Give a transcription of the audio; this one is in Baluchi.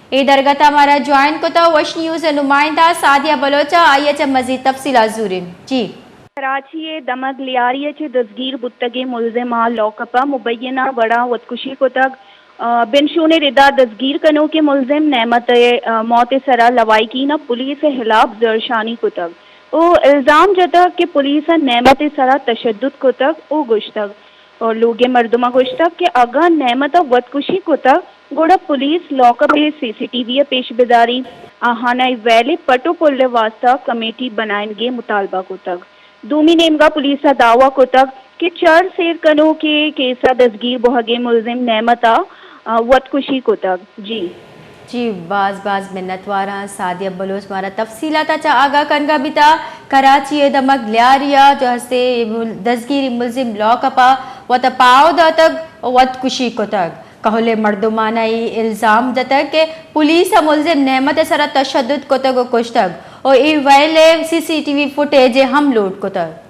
اے درگت ءَ مارا جوائن کتگ وش نیوز ءِ نمائندہ سعدیہ بلوچ ءَ، آئی ءَ چہ مزید تفصیلات زوریں۔ جی۔ کراچی ءِ دمگ لیاری ءَ چہ دزگیر بوتگیں ملزم ءَ لاک اپ ءَ مبینہ وڑ ءَ وتکشی کتگ۔ آ، بنشون ءِ ردا دزگیر کنوکیں ملزم نعمت ءِ، آ، موت ءِ سرا لواحقین ءَ پولیس ءِ ہلاپ زہرشانی کتگ ءُ الزام جتگ کہ پولیس ءَ نعمت ءِ سرا تشدد کتگ ءُ گوشتگ، ءُ لوگ ءِ مردماں گوشتگ کہ اگاں نعمت ءَ وتکشی کتگ گڑا پولیس لاک اپ ءِ سی سی ٹی وی ءَ پیش بداریت۔ آہان ءَ اے ویل ءِ پٹ ءُ پول ءِ واستہ کمیٹی بنائینگ ءِ مطالبہ کتگ۔ دومی نیمگ ءَ پولیس ءَ دعوی کتگ کہ چرس ایر کنوک ءِ کیس ءَ دزگیر بوہگیں ملزم نعمت ءَ، آ، وتکشی کتگ۔ جی۔ جی، باز باز منتواراں سعدیہ بلوچ مارا تفصیلات ءَ چہ آگاہ کنگا بیتا۔ کراچی ءِ دمگ لیاری ءَ جو ہستے دزگیری ملزم لاک اپ ءَ وت ءَ پاہو داتگ ءُ وتکشی کتگ۔ کہول ءِ مردماناں اے الزام جتگ کہ پولیس ءَ ملزم نعمت ءِ سرا تشدد کتگ ءُ کشتگ ءُ اے ویل ءِ سی سی ٹی وی فوٹیج ءَ ہم لوڈ کتگ۔